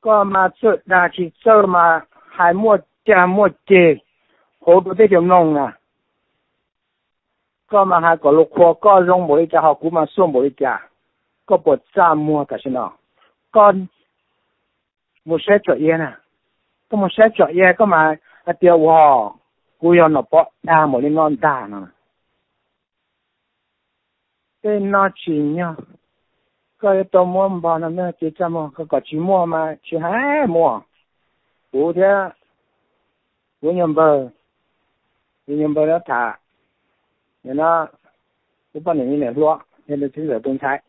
Koj mas txawj dag tsis txawj mas hais muaj cag muaj ceg hauv rau teb chaws mloog na. Koj mas hais kom lus qhuas koj zoo npaum li cas ho kuv mas xuaj npaum li cas. Koj puas txaj muag tam sim no? Koj mus saib tsom iav na, koj mus saib tsom iav koj mas hais tias ua, kuv yog nom pov dag npaum li no ntag no. Tej no tsim nyog koj yuav tau muab npog no me ces txaj muag, koj kom tsis muaj mas tsis hais muaj. Kuv thiab kuv nyuag npawg, kuv nyuag npawg no tham, no, kuv poj niam niam hluas yog txiv ntxawm tus ntxhais,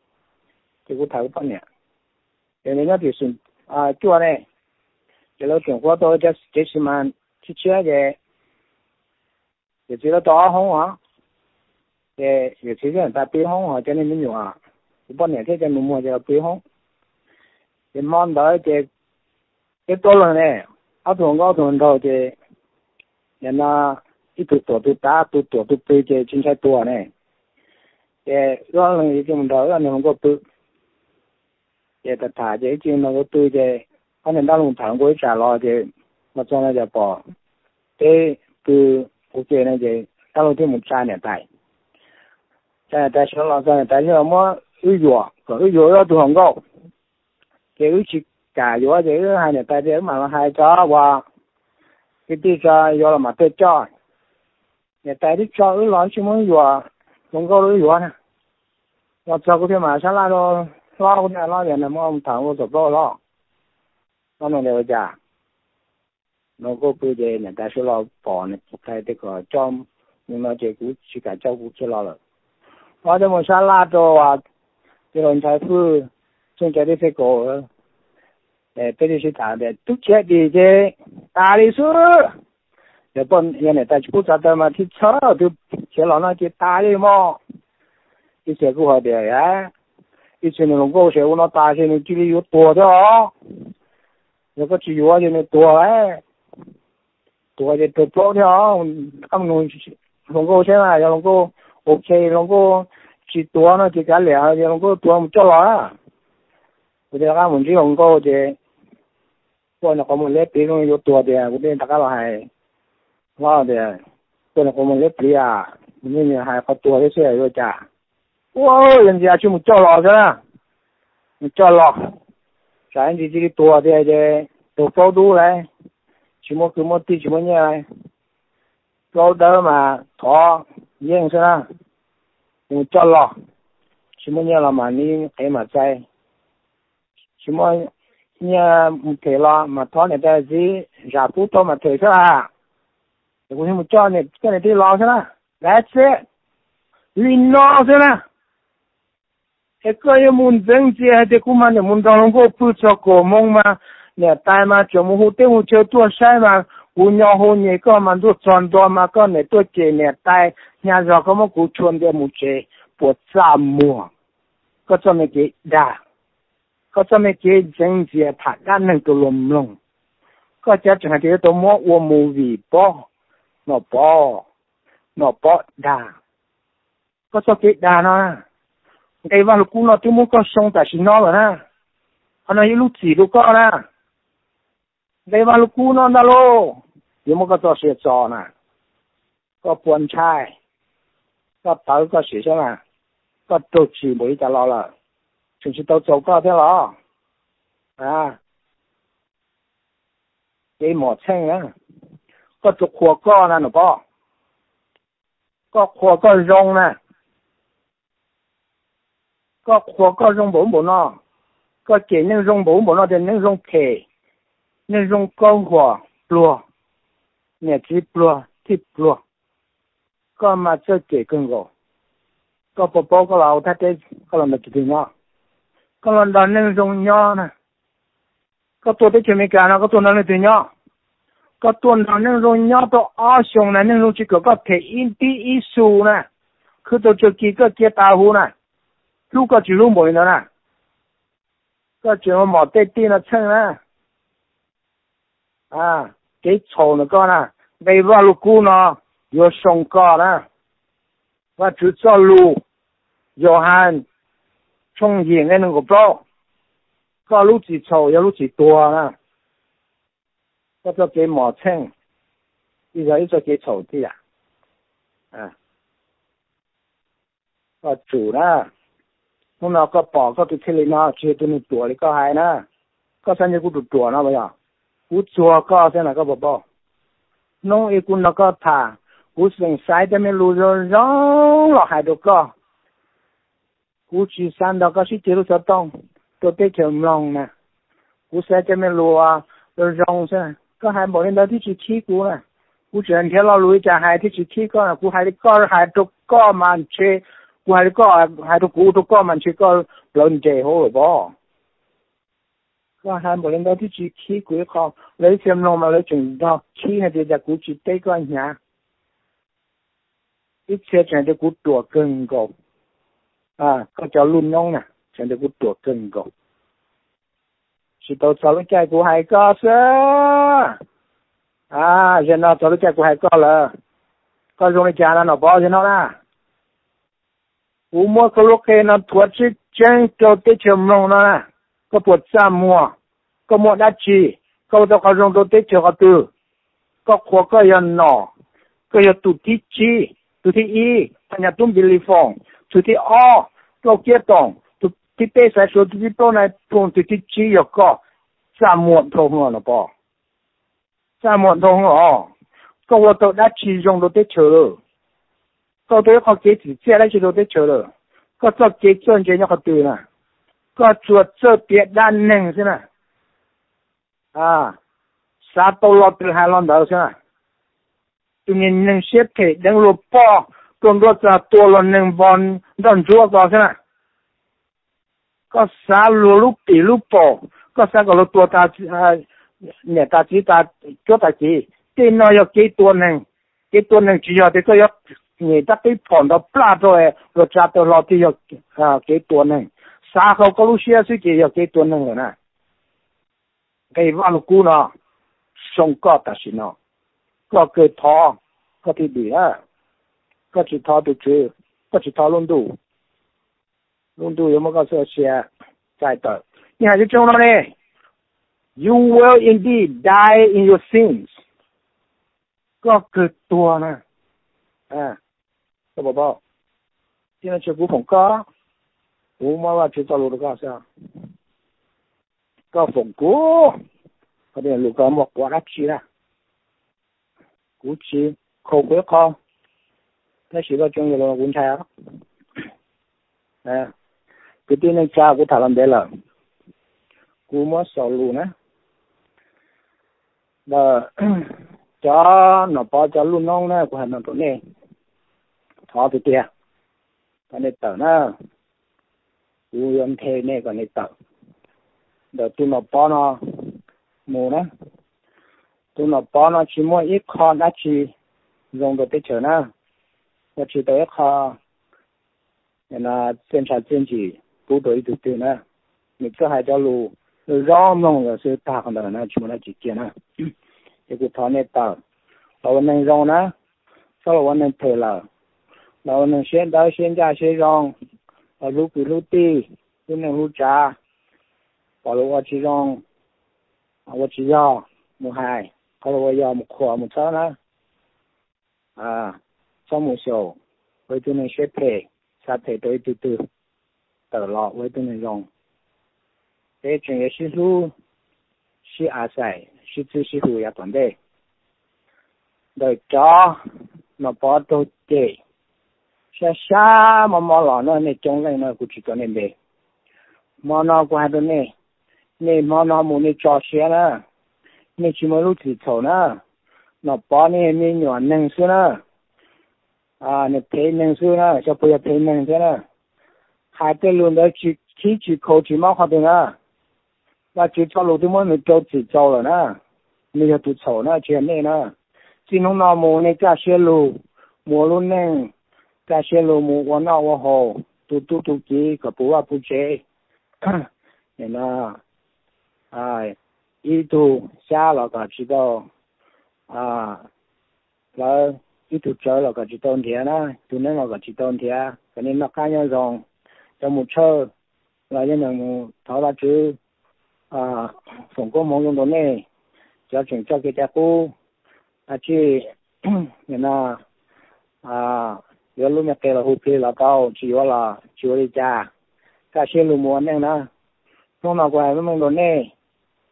ces kuv tham kuv poj niam, ces nws nyob tim xum cuaj ne, ces lawv tseem qhuav tau cov tsev sis mas tshiab tshiab ces yawm txiv lawv tau ob hoob os, ces yawm txiv thiab niam tais pw ib hoob, ho cov niag me nyuam, kuv poj niam thiab cov nus muag ces los pw ib hoob. Ces hmo ntawd ces peb tuab leeg ne, ob tug hluas nkauj ob tug hluas nraug ces nim no ib tug tuam tus tav, tus tuam tus pw ces tsis ntshai tuag ne. Ces wb ob leeg ces mus nrog wb ob niag hluas nkauj pw. Ces tham tham ces ib chim no kuv pw ces ob niag dab laug tham hluas nkauj ib tsam los ces los txog no ces pom peb pw ua ke no ces dab laug thiaj mus tsa niam tais. Tsa niam tais sawv los txog niam tais thiaj los muab wb yuam kom wb yuav wb ob tug hluas nkauj. Ces wb tsis kam yuav ces wb hais niam tais tias wb mam los hais tso uas kwv tij tso yuav los mam tuaj coj. Niam tais twb tso wb los tsis muab yuam, hluas nkauj los wb yuav na. Los txog kuv thiaj mam sab laj rau hlob, kuv thiaj hais hlob tias nag hmo tham ua txom plaub hlob. Hlob nug tias ua cas? Nws kuj pw ces niam tais sawv los pom niam tais tias kom coj mus no ces kuv tsis kam coj kuv kiag los lawm. Hlob thiaj mus sab laj rau tij laug Ntxhais Fwj, Txooj Cai thiab Xej Kaus, peb thiaj sib tham tias twb khiav dim ces tas li xwb. Yog poj, yog niam tais tsis pub txav taw mas thiaj txhawj, twb khiav los no ces tas li mog. Ib txhia kuj hais tias, ib txhia nws hluas nkauj ces ua no tas ces nws cia li yuav tuag thiab os. Yog koj tsis yuav ces nws tuag lawm. Tuag ces raug plaub thiab os. Koj mus nug hluas nkauj seb na, yog hluas nkauj ok, hluas nkauj tsis tuag no ces kav liam, yog hluas nkauj tuag mus coj los na. Kuv thiaj rov qab mus ntsib hluas nkauj ces kuj nws qhov muag liab pliv zoo yuav tuag tias, kuv thiaj rov qab los hais hlob tias, kuj nws qhov muag liab pliv a, nws hais qhov tuag thiab xwb yuav cas. Ua, yog ntxias tsis mus coj los xwb na. Mus coj los, tsam ntsis cia li tuag tiag ces tuag plaub dub lawm, tsis muaj kwv muaj tij tsis muaj nyiaj lawm. Plaub dawb mas thov yeej xwb na. Mus coj los, tsis muaj nyiaj los mas nib qev mam txais, tsis muaj nyiaj mus them los mas thov niam tais txiv zam pub tau mam them xwb a. Es kuv thiaj mus coj koj niam tij los xwb na. That's it. Li no xwb na. Es koj yuav mus ntxeev ntxias hais tias kuv mas niam mus nrog hluas nkauj pw txog kaum moo mas niam tais mas tseem mus hu teb hu chaw tuaj saib mas kuv nyo hu nyem koj mas ntuj txog ntua mas koj niam tuaj cem niam tais hnyav zog koj muab kuv tshua ntiav mus tsev puas txaj muag? Koj txoj me kev dag, koj txoj me kev ntxeev ntxias tham dab neeg rau luag mloog, koj cav tseem hais tias yuav tau muab ua movie pob, nom pob, nom pob dag. Koj txoj kev dag no, nqe Vaj Lug Kub no twb muab koj soo tam sim no lawm na. Qhov no yog ib lub txim rau koj na. Nqe Vaj Lug Kub no ntag lauj, yuav muab koj txoj sia txo na. Koj puas ntshai? Koj tawv koj sim saib na, koj raug tsim npaum li cas los lawm, tseem tsis tau txaus koj thiab los? A, kev mom txheej na, koj tsuas qhuas koj na nom pob. Koj qhuas koj zoo na. Koj qhuas koj zoo npaum ub npaum no, koj cem neeg zoo npaum ub npaum no tias neeg zoo phem, neeg zoo kaub huam pluag, niam txiv pluag txij pluag. Koj mas txawj cem kawg nkaus. Koj puas paub koj los ua thaj teb koj los nrog tus twg nyob? Koj los nrog neeg zoo nyob na. Koj tuaj teb chaws Amelikas no koj tuaj nrog leej twg nyob? Koj tuaj nrog neeg zoo nyob tau ob xyoos na, neeg zoo tsis kom koj them ib pib ib xu na. Khwv tau tsawg kis koj cia tas huv na, hlub koj tsis hlub npaum li ntawd na. Koj tseem ua mom tej tij no txheej na. Kev txhaum ntawm koj na, nqe Vaj Lug Kub no yuav soo koj na. Vajtswv txoj lus, Yauhas tshooj yim nqe nees nkaum plaub, Koj lub txim txhaum yog lub txim tuag na. Koj txoj kev mos txheej, ib yog ib txoj kev txhaum thiab yam. Koj tsum na, hnub no koj pom koj tus txij li no tsis yog tus neeg ruam li koj hais na. Koj xav ntshe kuv ruam ruam no yog, kuv txuag koj xwb na koj puas paub. Hnub ib kuv nrog koj tham, kuv xeem xaiv tej me lus zoo zoo los hais rau koj. Kuv tsis xav nrog koj sib ceg lub xov tooj rau teb chaws mloog na. Kuv xav tej me lus zoo zoo xwb, koj hais npaum li ntawd thiab tsis khib kuv na. Kuv tseem nrhiav lo lus li cas hais thiab tsis khib koj na. Kuv hais li koj hais rau koj mas ntshe, kuv hais li koj hais rau kuv rau koj mas ntshe koj plawv nres hauv lawm pob. Koj hais npaum li ntawd thiab tsis khib kuv ib qho, lawv ib txhia mloog mas lawv tseem nrog khib no tias cas kuv tsis teb koj hnyav. Ib txhia tseem tias kuv ruam kawg nkaus. Koj cov lub noob na tseem tias kuv ruam kawg nkaus. Tsis tau txog lub caij kuv hais koj xwb. Zaum no txog lub caij kuv hais koj lawm. Koj zoo li cas no Nom Pov zaum no na? Kuv muab koj lub qe no thuav tseeb tseeb rau teb chaws mloog no na. Koj puas txaj muag? Koj muaj dab tsi? Koj ua tau qhov zoo rau teb chaws qhov twg? Koj qhuas koj yog nom, koj yog tus thib tsib, tus thib ib Phas Nyas Tub Npis Lis Foom, tus thib ob Lauj Kiab Toom, tus thib peb Xaiv Suav, tus thib plaub Nais Phoo, tus thib tsib yog koj. Txaj muag dhau hwv Nom Pov. Txaj muag dhau hwv os. Koj ua tau dab tsi zoo rau teb chaws lawm? Koj ua tau ib qho kev tsim txiaj dab tsi rau teb chaws lawm? Koj txoj kev txawj ntse nyob qhov twg na? Koj tsuas txawj piav dab neeg xwb na. Xav tau lo twg hais lo ntawd xwb na. Tus niag neeg siab phem deev luag poj, tua nruab txag tua luag neeg npog nroj ntsuab ko xwb na. Koj xav luag lub pim lub paum, koj xav kom luag tua tas niam tas txiv tas cuab tas kiv. Tej no yog kev tua neeg. Kev tua neeg tsis yog tias koj yuav nyem rab qib phom nrov plaj rau luag tsa taw hlo thiaj yog kev tua neeg. Xav hauv koj lub siab xwb ces yog kev tua neeg lawm na. Nqe Vaj Lug Kub no zoo koj tam sim no, koj kawg thov koj thiaj dim na. Koj tsis thov tus Tswv, koj tsis thov lub ntuj, lub ntuj yuav muab koj txoj sia txais tawm. Yeej hais tseeb tseeb no ne, you will indeed die in your sins. Koj kawg tuag na. Koj puas paub? Thiab no tsis kuv foom koj, kuv muab Vajtswv txoj lus rau koj xwb. Koj foom kuv, koj tias lus koj muaj quav dab tsi na. Kuv tsis khaus kuv ib qho, tab sis koj tseem yuav los kuv ntshai. Kwv tij neej tsa, kuv tham los ntev lawm, kuv muab xaus lus na. Cov Nom Pov cov lub noob na, kuv hais no rau nej, thov tiag tiag, kom nej tawm na. Kuv yuav nthe nej kom nej tawm ntawm tus Nom Pov no mus na. Tus Nom Pov no tsis muaj ib qho dab tsi zoo rau teb chaws na. Ua tsis tau ib qho txiaj ntsha txiaj ntsig pub rau ib tug twg na. Nws txawj hais cov lus zoo mloog los xwb, tag qhov ntawd na tsis muaj dab tsi kiag na. Ces kuv thov nej tawm los ua neeg zoo na, txhob los ua neeg phem lawm, los ua neeg siab dawb siab ncaj siab zoo, los hlub kwv hlub tij, hlub neej hlub tsav, pom luag ua tsis zoo, ua tsis yog mus hais, qhov luag ua yog mus qhuas mus txhawb na. Txhob mus xyaum ua ib tug neeg siab phem, xav phem rau ib tug twg, tawm los ua ib tug neeg zoo. Peb tseem yuav sib hlub, sib a xais, sib txwb sib hu yav tom ntej. Ntawm cov Nom Pov raug cem, sab sab mob mob los no nej coob leej no kuv tsis tau nej npe. Hmo no kuv hais rau nej, nej hmo no mus nej tso siab na, nej tsis muaj lub txim txhaum na. Nom Pov nej me nyuam neeg xwb na, nws phem neeg xwb na, xyov puas yog phem neeg thiab na. Hais tej lus ntawd tsis khib tsis khaus tsis mob qhov twg na. Vajtswv txoj lus twb muab nws rau txim txaus lawm na. Nws yog tus txhaum na, tsis yog nej na. Txij hnub no mus nej kaj siab lug mus ua lub neej, kaj siab lug mus ua noj ua haus, tu tub tu kiv kom puv vaj puv tsev. Ib tug xyab los kom tsis tau hlawv, ib tug tsawv los kom tsis tau nrhiav na, tus neeb los kom tsis tau nrhiav, kom nej noj qab nyob zoo. Cov mus tshawj los yeej mus thov Vajtswv foom koob hmoov zoo rau nej cov tseem coj kev cai qub. Tab sis no yuav lub me qe los hu plig los tau, tsis yuav los tsis ua li cas, kaj siab lug mus ua neej na. Hnub no kuv hais meej meej rau nej,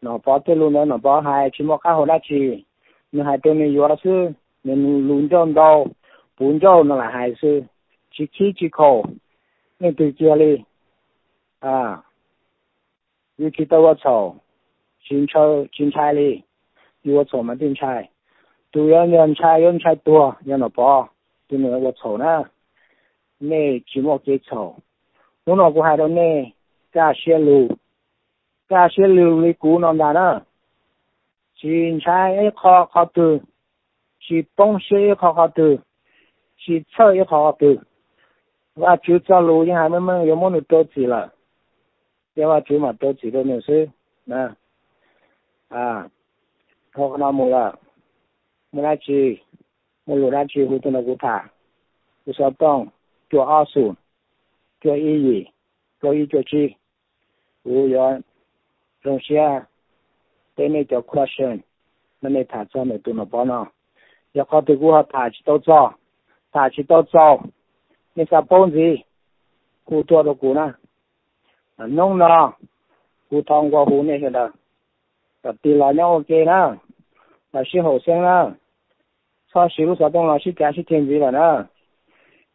Nom Pov tej lus ntawd Nom Pov hais tsis muaj qab hau dab tsi, nws hais rau nws yuav xwb, nws lus ncauj ntau, puv ncauj no lam hais xwb, tsis khib tsis khaum leej twg kiag li. Yus tsis tau ua txhaum, tsis ntshai li, yus ua txhaum mas thiaj ntshai. Tus yuav yog ntshai, yuav ntshai tuag yog Nom Pov, tus nws ua txhaum na. Nej tsis muaj kev txhaum. Hnub no kuv hais rau nej, kaj siab lug, kaj siab lug li kuv no ntag na. Tsis ntshai ib qho qhov twg, tsis poob siab ib qho qhov twg, tsis txhawj ib qho qhov twg. Vajtswv txoj lus yeej hais meej meej yuav muab nws rau txim lawm, ces Vajtswv mam rau txim rau nws xwb. Dhau qhov no mus lawm, muaj dab tsi, muaj lus dab tsi hu tuaj nrog kuv tham. Kuv xov tooj cuaj ob xoom, cuaj ib yim, plaub ib cuaj tsib. Kuv yuav zoo siab teb nej cov question no, nej tham txog ntawm tus Nom Pov no. Yog qhov twg kuv ho tham tsis tau txog, tham tsis tau txaus, nej xav paub ntxiv, hu tuaj rau kuv na. Hnub no kuv thov nqua hu nej sawv daws kom tig los nyob ua ke na, los sib haum xeeb na. Txhob siv lub xov tooj no sib cav sib ceg ntxiv lawm na.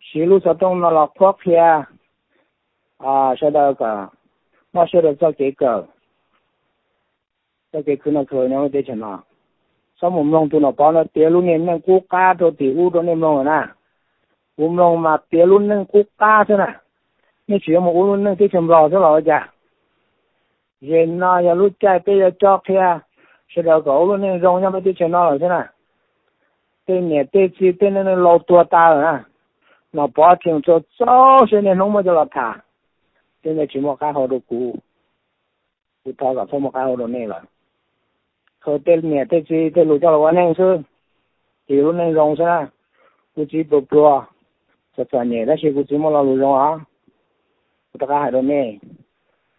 Siv lub xov tooj no los qhuab qhia sawv daws kom mob siab rau txoj kev kawm, txoj kev khwv noj khwv haus nyob teb chaws no. Txhob mus mloog tus Nom Pov no piav lub niag neej qub qab rau tim ub rau nej mloog lawm na. Kuv mloog mas piav lub neej qub qab xwb na. Nej tseem yuav mus ua lub neej teb chaws Nplog xwb los ua cas? Zem no yog lub caij peb yuav cob qhia sawv daws kom ua lub neej zoo nyob peb teb chaws no lawm xwb na. Tej niam tej txiv tej neej neeg laus tuag tas lawm na, Nom Pov tseem txaus txaus siab niaj hnub muab coj los tham. Tej ntawd tsis muaj qab hau rau kuv, kuv thov kom txhob muaj qab hau rau nej lawm. Khaws tej niam tej txiv tej lus coj los ua neej xwb, ces lub neej zoo xwb na. Kuv txiv pluag pluag, txom txom nyem tab sis kuv txiv muaj lo lus zoo os. Kuv rov qab hais rau nej,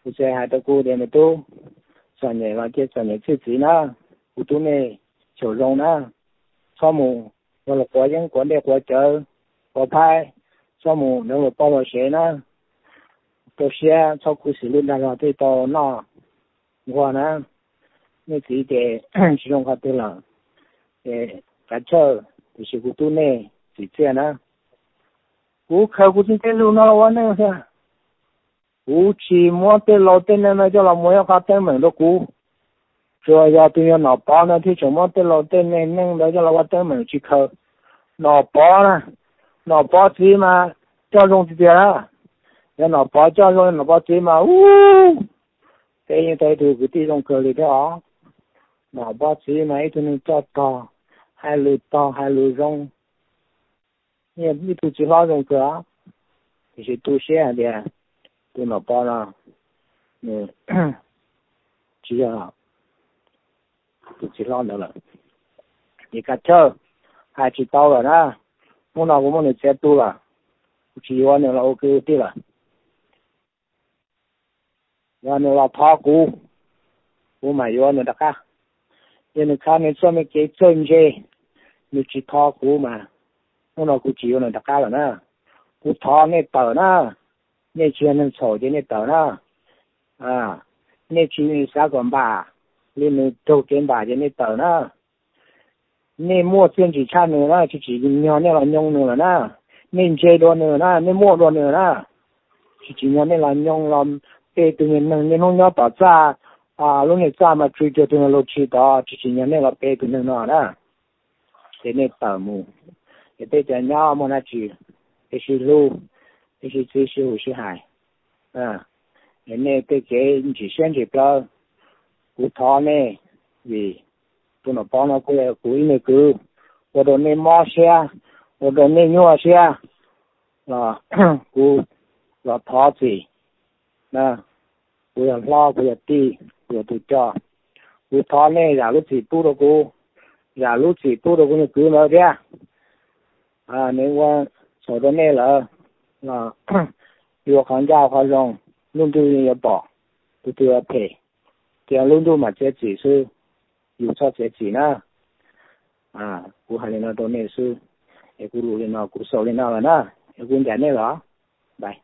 kuv txiv hais rau kuv tias, me tub, txom nyem los cia txom nyem txhiaj txiv na, kuv tub nej xyaum zoo na. Txhob mus yog los quav yeeb quav dej quav cawv, quav phaib, txhob mus nrog luag poj luag sev na. Rau siab txhob khuv xim lub dag zog thiaj tau noj nquag na. Nej txiv ces tsis zoo qhov twg lawm, ces kav chawj, tiam sis kuv tub nej txim txiaj na. Kuv khaws kuv txiv tej lus no los ua neej xwb. Kuv tsis muab tej laus tej neeg no coj los muag ib qho teeb meem rau kuv. Tsuas yog tus yog Nom Pov no thiaj tseem muab tej laus tej neeg ntawd coj los ua teeb meem tsis khaws. Nom Pov na, Nom Pov txiv mas coj zoo tiag tiag na. Yog Nom Pov coj zoo Nom Pov txiv mas ub, peb yeej tau ib tug kwv tij zoo kawg li thiab os. Nom Pov txiv mas ib tug neeg coj tog, hais lus tog hais lus zoo, ib tug txiv hlob zoo kawg. Tiam sis tu siab hais tias tus Nom Pov no nws tsis yog tus txiv hlob ntawd lawm. Ces kav chawj, hais tsis tau lawm na. Hnub no kuv muab nws txiav tu lawm, kuv tsis yuav nws los ua kwv ua tij lawm. Yog nws los thov kuv, kuv mam yuav nws rov qab. Yog nws khav nws txoj me kev txawj ntse, nws tsis thov kuv mas hnub no kuv tsis yuav nws rov qab lawm na. Kuv thov nej tawm na, nej tsis yog neeg txhaum ces nej tawm na. Nej tsis xav kom npam li nws raug kev npam ces nej tawm na. Nej muaj txiaj ntsig tshaj nws na, tsis tsim nyog nej los nyoo nws lawm na. Nej ntse dua nws na, nej muaj dua nws na. Tsis tsim nyog nej los nyoo los pe tus niag neeg niaj hnub nyob tom txaj, lub niag txaj mas tsw cuag tus niag lus tshis tod, tsis tsim nyog nej los pe tus neeg no na. Ces nej tawm mus, es tej cov nyob muaj dab tsi, es sib hlub, es sib txib sib hu sib hais. Es nej tej kev ntsim siab ntsim plawv, kuv thov nej, vim tus Nom Pov no kuj yog kuv ib niag kwv, ua rau nej mob siab, ua rau nej nyuaj siab, los kuv los thov txim. Kuv yog hlob, kuv yog tij, kuv yog tus coj, kuv thov nej zam lub txim pub rau kuv, zam lub txim pub rau kuv niag kwv ntawd thiab. Nws ua txhaum rau nej lawm los yuav qhov ncaj qhov zoo, lub ntuj yuav pom tus twg ua phem. Cia lub ntuj mas txiav txim xwb, yus txhob txiav txim na. Kuv hais li no rau nej xwb, es kuv lus li no kuv xaus li no lawm na, es kuv ncaim nej los.